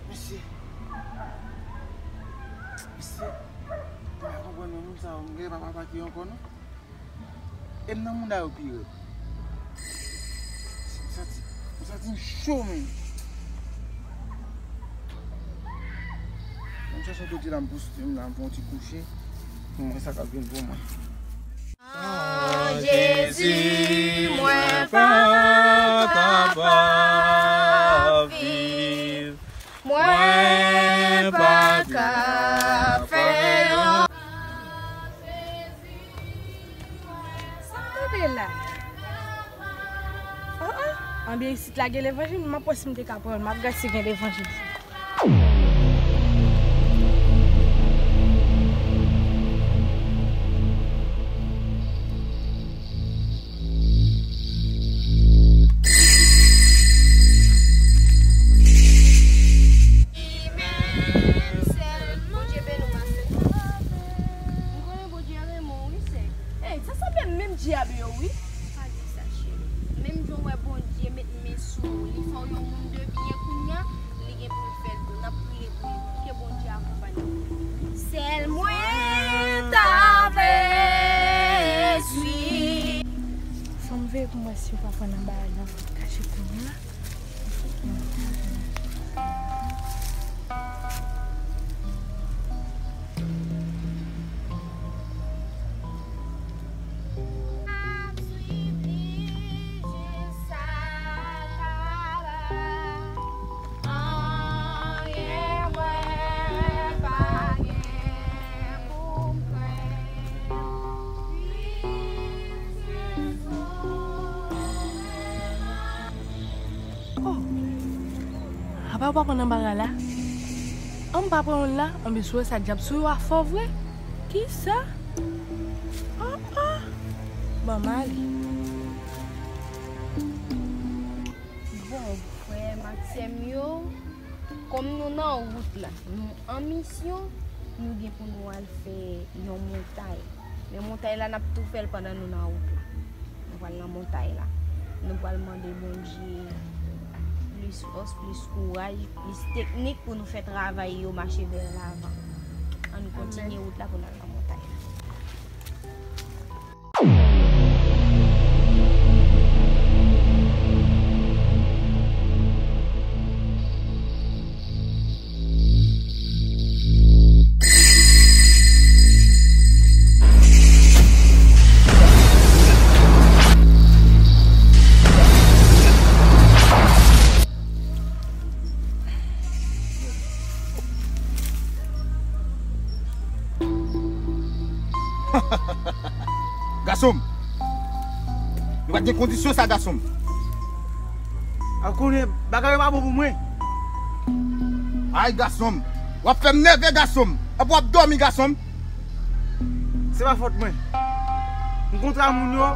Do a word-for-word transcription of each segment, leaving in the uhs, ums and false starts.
Mesye, mesye, m pa konprann non, moun sa yo, m gen pa papa ki ankò non. E m nan mouda yo pi rèd. M santi, m santi m cho menm. M chèche kote la, m pouse m la, m fè yon ti kouche. M wè sa k ap vin pou mwen. San Jezi, mwen pa kapab viv. Mwen pa ka fè yon. Sa m tande la? Oh, oh. Anben, isit la gen levanjil, m ap wè si m te ka pran l, m ap gad si gen levanjil. Bondye beni w, ma sè. M konnen Bondye renmen w, wi, sè. Ey, sa sanble menm dyab yo, wi. Pa di sa, cheri. Menm jan w wè Bondye met men sou ou, li fè w yon moun de byen kounye a, li gen pou l fè l tou. N ap priye pou li. Ke Bondye akonpanye w. Sèl mwen ta vle swiv. Fò m veye pou m wè si yo pa pran nan bagay nan kache kounye a. Oh! Apa w pa pran nan bagay la? An m pa pran youn la, anben si w wè sa dyab sou yo a fò vre. Kisa? Oh, oh! Ban m ale. Bon, frè m ak sè m yo, kòm nou nan wout la, nou an misyon, nou gen pou nou al fè yon montay. Men montay la, n ap tou fè l pandan nou nan wout la. Nou pral nan montay la. Nou pral mande Bondye plis fòs, plis kouraj, plis teknik pou nou fè travay yo mache vè lavan. Ann kontinye wout la pou n al nan montay la. Gason m, nou pa t gen kondisyon sa, gason m. A konnen bagay yo pa bon pou mwen. Ay, gason m, w ap fè m nève, gason m. Epi w ap dòmi, gason m. Se pa fòt mwen. M kontra moun yo.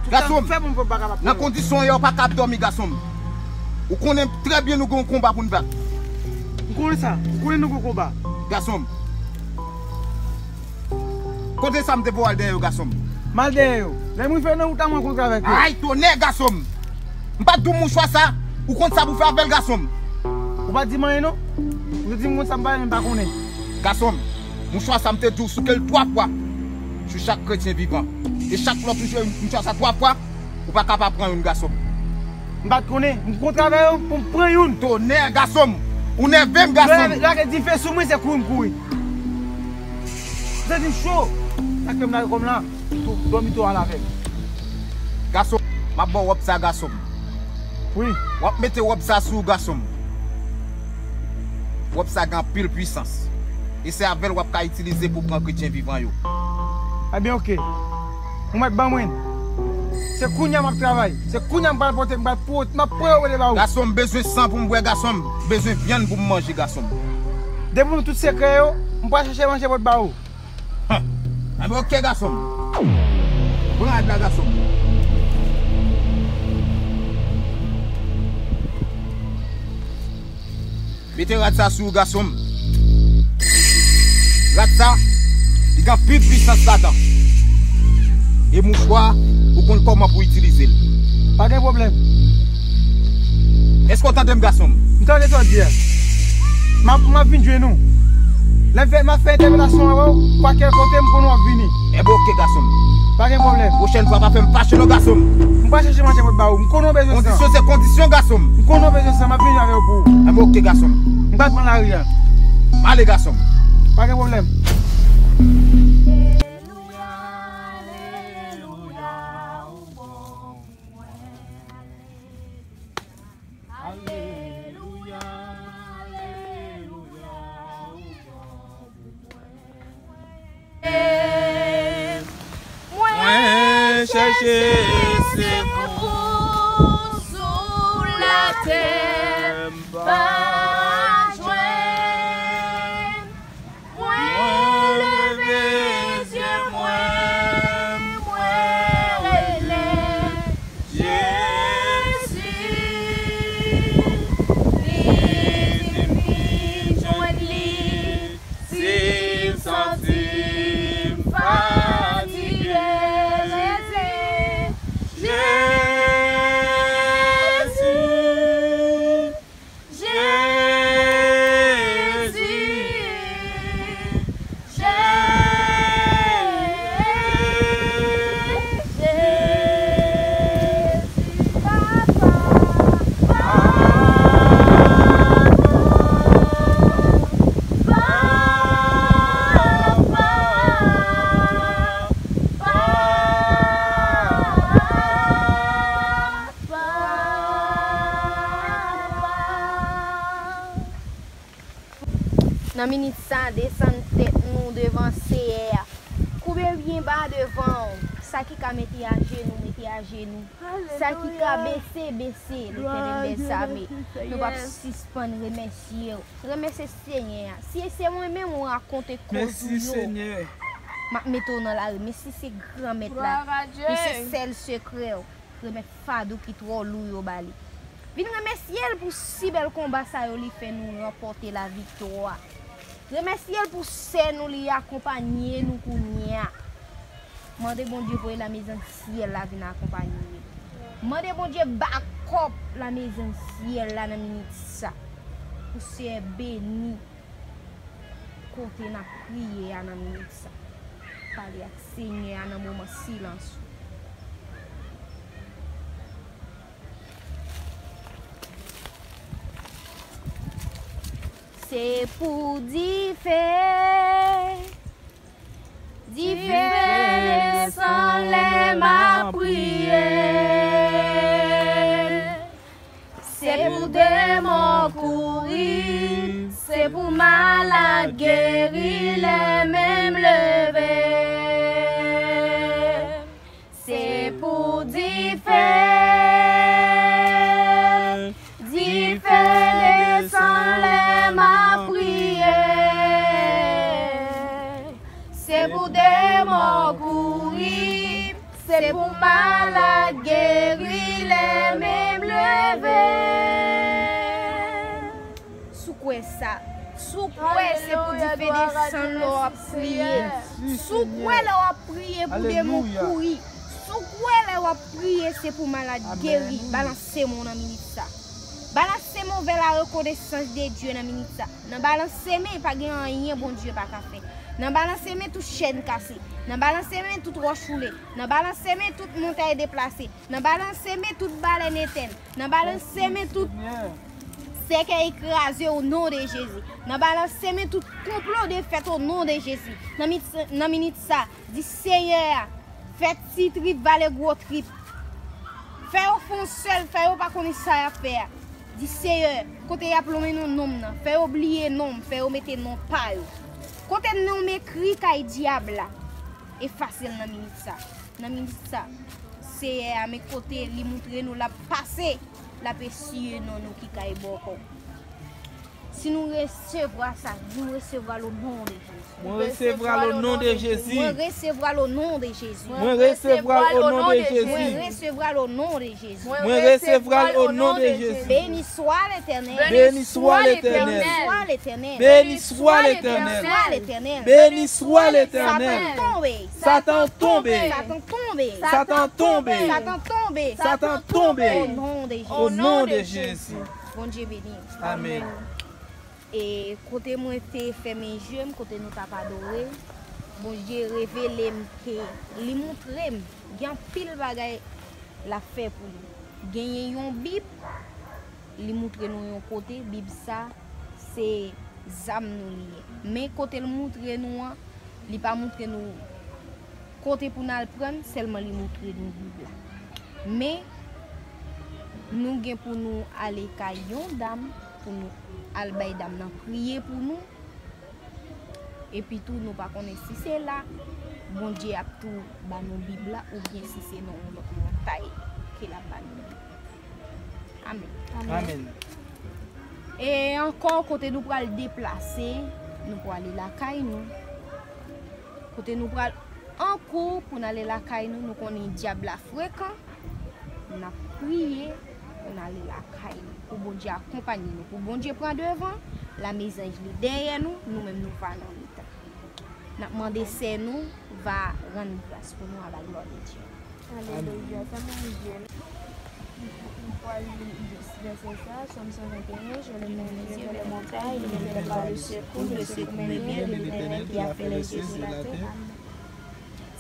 Tout sa m fè pou m pa kapab. Nan kondisyon yo, w pa kab dòmi, gason m. Ou konnen trè byen nou gen yon konba pou n bat. M konnen sa. M konnen nou gen yon konba. Gason m. Kote sa m te voye w al dèyè yo, gason m? M al dèyè yo. Lè m rive nan wout la, mwen kontre avèk yo. Ay, tonè, gason m! M pa t di w mouchwa sa, ou konn sa pou fè avè l, gason m. Ou pa t di m anyen, non? Ou te di m konn sa m pa renmen, m pa konnen. Gason m, mouchwa sa m te di w souke l twa fwa sou chak kretyen vivan. E chak lè w touche mouchwa sa twa fwa, ou pa ka pa pran youn, gason m. M pa t konnen. M kontre avè yo pou m pran youn. Tonè, gason m! Ou nève m, gason m! Lè lage dife sou mwen, se kouri m kouri. Tande m cho. Sa k fè m lage kò m la, tou, dòmi tou al avè m. Gason, m ap ba w wòb sa, gason m. Wi. W ap mete wòb sa sou ou, gason m. Wòb sa gen anpil pwisans. E se avè l w ap ka itilize pou pran kretyen vivan yo. Ebyen, oke. Ou mèt ban mwen. Se kounye a m ap travay. Se kounye a m pral pote, m pral pote, m ap pran yo pote ba ou. Gason, m bezwen san pou m bwè, gason. M bezwen vyann pou m manje, gason. Depi nou tout sekrè yo, m pral chèche manje pote ba ou. Hum. Ebyen, oke, gason. Pran rad la, gason. Mete rad sa sou ou, gason m. Rad sa, li gen anpil pwisans ladan. E mouchwa, ou konn kòman pou itilize l. Pa gen pwoblèm. Èske w tande m, gason m? M tande sa w di a. M ap, m ap vin jwenn ou. Lè m fè, m ap fè entèpretasyon avè w, pa kèl kote m konnen w ap vini. Ebyen, oke, gason m. Pa gen pwoblèm. Pwochèn fwa, pa fè m fache non, gason m. M pral chèche manje mwen ba ou. M konnen w bezwen san. Kondisyon se kondisyon, gason m. M konnen w bezwen san, m ap vini avè w pou ou. Ebyen, oke, gason m. M pral pran lari a. M ale, gason m. Pa gen pwoblèm. Alelouya, alelouya, ou bon pou mwen. Alelouya, alelouya, ou bon pou mwen. Mwen chèche sekou sou latè, m pa jwenn. Mwen leve zye mwen, mwen rele Jezi. Li di m vin jwenn li si m santi m fatige. Jezi, Jezi. Jezi, Jezi, Papa, Papa, Papa, Papa. Nan minit sa, desann tèt nou devan Seyè a. Koube byen ba devan w. Sa ki ka mete ajenou, mete ajenou. Sa ki ka bese, bese. Letènèl dèzame, nou p ap sispann remèsye w. Remèsye Senyè a. Si se mwen menm ou rakonte koz ou yo, m ap mete w nan lari. Men si se Granmèt la, men se sèl sekrè w. Remèt fado ki twò lou yo ba li. Vin remèsye l pou si bèl konba sa yo li fè nou ranpòte laviktwa. Remèsye l pou sè nou li akonpanye nou kounye a. Mande Bondye voye lamezansyèl la vin akonpanye nou. Mande Bondye bakòp lamezansyèl la nan minit sa. Pou Seyè beni kote n ap priye a nan minit sa. Pale ak Senyè a nan moman silans ou. Se pou dife, dife desann lè m ap priye. Se pou demon kouri, se pou malad geri lè men m leve. Se pou dife, dife desann lè m ap priye. Se pou demon kouri, se pou malad geri lè men m leve. Si w kwè sa, si w kwè se pou dife desann lè w ap priye, si w kwè lè w ap priye pou demon kouri, si w kwè lè w ap priye se pou malad geri, balanse men w nan minit sa. Balanse men w vè la rekonesans de Dye nan minit sa. Nan balanse men, pa gen anyen Bondye pa ka fè. Nan balanse men, tout chèn kase. Nan balanse men, tout wòch woule. Nan balanse men, tout montay deplase. Nan balanse men, tout balèn etèn. Nan balanse men, tout sèkèy kraze o non de Jezi. Nan balanse men, tout konplo defèt o non de Jezi. Nan mit-, nan minit sa, di Seyè a, fè ti trip vale gwo trip. Fè yo fè yon sèl, fè yo pa konnen sa y ap fè a. Di Seyè, kote y ap lonmen non m nan, fè yo bliye non m, fè yo mete non pa yo. Kote non m ekri kay dyab la. efase l nan minit sa. Nan minit sa, Seyè a, men kote li moutre nou l ap pase, l ap esiye non nou ki kay bòkò. Si nou resevwa sa, di, mwen resevwa l o non de Jezi. Mwen resevwa l o non de Jezi. Mwen resevwa l o non de Jezi. Mwen resevwa l o non de Jezi. Mwen resevwa l o non de Jezi. Mwen resevwa l o non de Jezi. Béni soit l'Éternel. Béni soit l'Éternel. Béni soit l'Éternel. Béni soit l'Éternel. Béni soit l'Éternel. Satan tonbe. Satan tonbe. Satan tonbe. Satan tonbe. Satan tonbe. Satan tonbe. O non de Jezi. O non de Jezi. Bondye beni. Amèn. E kote mwen te fèmen je m, kote nou t ap adore, Bondye revele m ke li moutre m gen anpil bagay l ap fè pou nou. Genyen yon Bib, li moutre nou yon kote, Bib sa, se zam nou li ye. Men kote l moutre nou an, li pa moutre nou kote pou n al pran l, sèlman li moutre nou Bib la. Men, nou gen pou nou ale kay yon dam, pou nou al bay dam nan priye pou nou. Epi tou, nou pa konnen si se la Bondye ap tou ba nou Bib la, oubyen si se nan yon lòt montay ke l ap ba nou Bib. Amèn. Amèn. E ankò, kote nou pral deplase, nou pral ale lakay nou. Kote nou pral an kou pou n ale lakay nou, nou konnen dyab la frekan. N ap priye pou n ale lakay nou, pou Bondye akonpanye nou, pou Bondye pran devan, lame zanj li dèyè nou, nou menm nou va nan mitan. N ap mande sè nou va rann gras pou nou à la gloire de Dieu. Alelouya, sa mwen je. Nou pral li vèsè sa, Sòm san venteyen, Je lève mes yeux vers les montagnes, il ne viendra pas le secours, le secours me vient de l'Éternel qui a fait les cieux et la terre.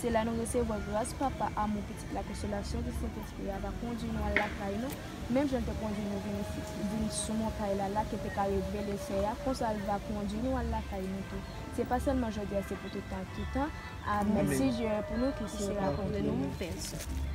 Se la nou resevwa gras Papa, amou Pitit la, konsolasyon di Sentespri a va kondui nou al lakay nou, menm jan l te kondui nou vin isi, vin sou montay la, la ke te ka revele sè a, konsa l va kondui nou al lakay nou tou. Se pa sèlman jodi a, se pou tout tan ak tout tan. Amèn. Amèn. Si Dye pou nou, ki sera kont nou? Pèsòn.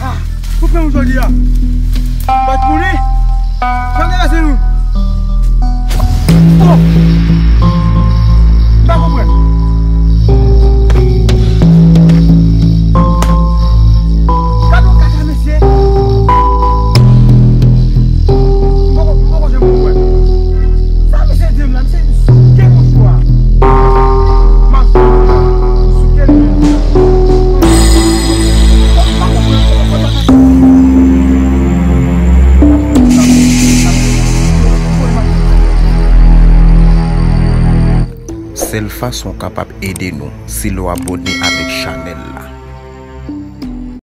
Ah, koupe yon jodi a. Bat pou li. Sa te pase nou? Oh! M pa konprann. Gade yon kaka, mesye. M poko, m poko janm konprann. Sa misye di m la, misye souke mouchwa. M ap souke l. Sèl fason w kapab ede nou, se lè w abòne avèk chanèl la.